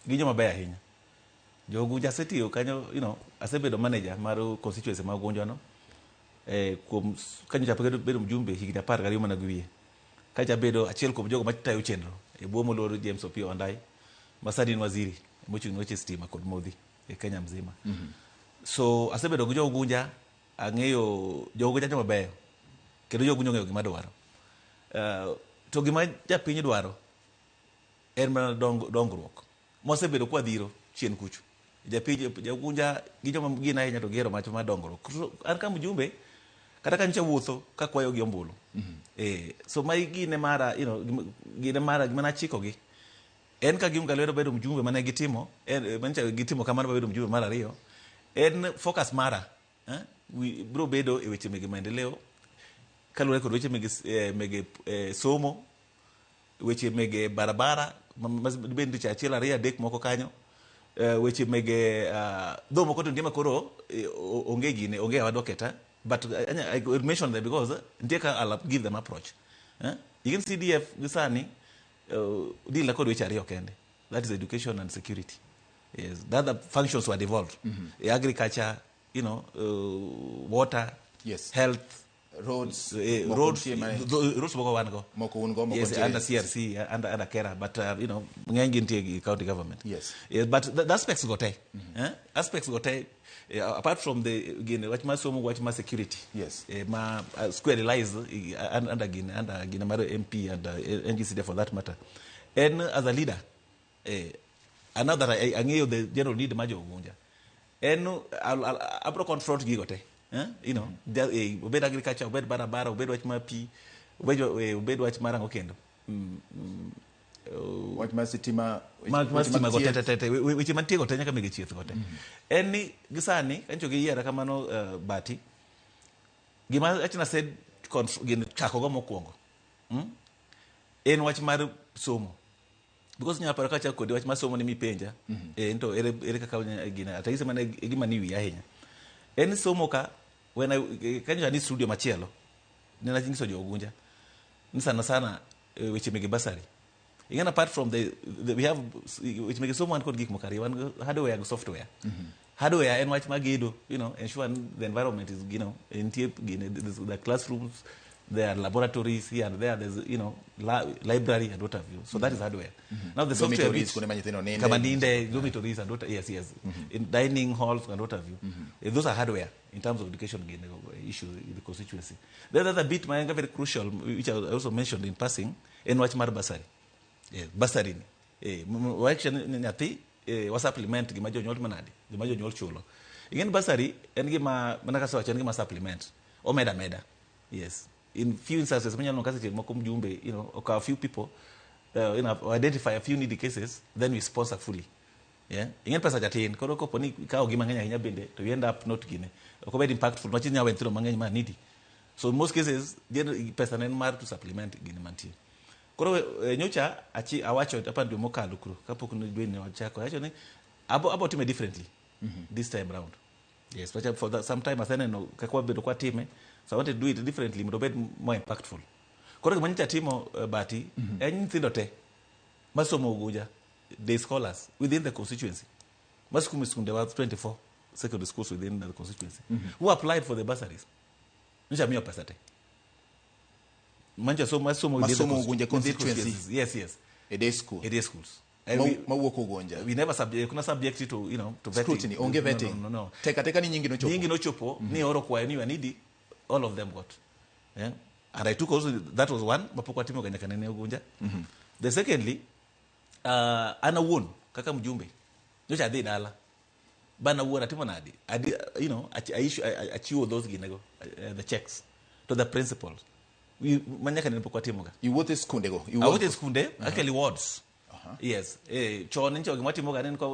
Gin joma beyo ahinya. Jo Ugunja asetiyo kanyo, asebedo manager mar constituency ma Ugunja no. Kuom kanyo chako bedo mjumbe higni 12 mana gi wiye. Kacha bedo achiel kuom jogo matayo chenro e bwo moluor James Opiyo Wandayi, ma sani en waziri mochung' ne weche stima kod modhi e Kenya mzima. So asebedo gi jo Ugunja, ang'eyo jo Ugunja joma beyo kendo jo Ugunja ong'eyo gima dwaro. To gima japiny dwaro en mana dongruok mwasebedo kwadhiro chien kucho. Japiny, ja Ugunja gi joma gin ahinya to gihero mach mar dongruok. So, an ka mjumbe kata ka nyocha wuotho kakwayo gi ombulu. So ma gine mara, gine mara gima nachiko gi. En ka giunga lwedo bedo mjumbe mane gitimo, en manyicha gitimo kamano mabedo mjumbe mar ariyo, en focus mara, biro bedo e weche mege maendeleo, kaluwore kod weche mege somo, weche mege barabara, ma bed nitie achiel ariyo adek moko kanyo, weche mege dho moko to nitie ma koro onge gine, onge our docket, but I will mention them because nitie ka I'll give them approach. Even CDF gi sani deal kod weche ariyo kende, that is education and security. Yes, the other functions were devolved. Agriculture, water, health, roads, moko roads, nitie roads moko wan go. Moko un go, moko Yes, nitie under CRC, under KeRRA, but ng'eny gi nitie gi county government. Yes, but the aspects go te. Aspects go te, apart from the gine, wach mar somo, wach mar security. Ma squarely lies under gine mar MP and NGCD for that matter. En as a leader, another ang'eyo the general need mar jo Ugunja. En abro confront gigo te. Obed agriculture, obed barabara, obed wach mar pi, obed wach mar ang'o kendo. Wach mar sitima, mar weche stima mag go te thieth. te te te, weche mantie go te nyaka mege chieth go te. En ni gi sani kanyo giyiera kamano Bati. Gima achina said gin chako go mokwongo. En wach mar somo. Because nyalo paro kachako kodi wach mar somo ni mipenja, to ere kaka gina, atang'ise mana e gima ni wiya ahinya. En somo ka, when I, kanyo ni studio machielo, ne nanyiso jo Ugunja, ni sana sana weche mege bursary. Again, apart from the we have weche mege somo wan kod gik moko ariyo, wan gi hardware gi software. Hardware en wach magedo, ensure ni the environment is, nitie gine, the classrooms, there are laboratories here and there, there's, library and what have you. So that is hardware. Now the software Dormitories, bit, kuonde ma nyithindo ninde. Kama ninde, dormitories and what, yes. In dining halls and what have you. Those are hardware in terms of education issues in the constituency. The other bit, my very crucial, which I also mentioned in passing, en wach mar bursary. Yeah, bursary ni. Waction ni nyathi, wa supplement gima jonyuol timo nade, gima jonyuol chulo. Ing'e ni bursary en gima, mana kaka asewacho, en gima supplement. Omeda ameda. Yes. In few instances, manyalo neno ka seche moko mjumbe, okawo a few people, identify a few needy cases, then we sponsor fully. Yeah. Ing'e ni pesa cha tin, koro kopo ni ikawo gi mang'eny ahinya bende, to you end up not gine. Ok obed impactful, niwach inyalo weyo nyithindo mang'eny ma needy. So in most cases, pesa ne en mar to supplement gine mantie. Koro nyocha awacho apar dwe mokalo kuro, kapok ne dwe ni wachako, awacho ni abo time differently this time round. Yes, but for that, some time aseneno kaka wabedo kwa time, so I wanted to do it differently mondo obed more impactful. Koro gima nyocha timo Bati, en nyithindo te masomo Ugunja, day scholars within the constituency. Masomo skunde wa 24 secondary schools within the constituency who applied for the bursaries. Nyocha miyo pesa te. Mancha somo masomo within the Masomo Ugunja within the constituency. constituencies. Yes. E day school. E day schools. Mawuok Ugunja. We never subject, kuna subject to, to vetting. Scrutiny, onge No, no, vetting. no. Teka teka ni nyingi nochopo. Nyingi nochopo, ni oro kwayo ni wanidi, all of them got. Yeah. And I took also, that was one, mapok watimo ga nyaka nene Ugunja. The secondly, an awuon, kaka mjumbe, nyocha adhi dala. Bana wuon atimo nadi? Adi, I issue, I achiwo those ginego, the checks to the principals. We, manyaka nene pok watimo ga. Iwuotho e skunde go? Awuotho e skunde, actually wards. Yes. Chon ncho gima watimo ga ne en kwa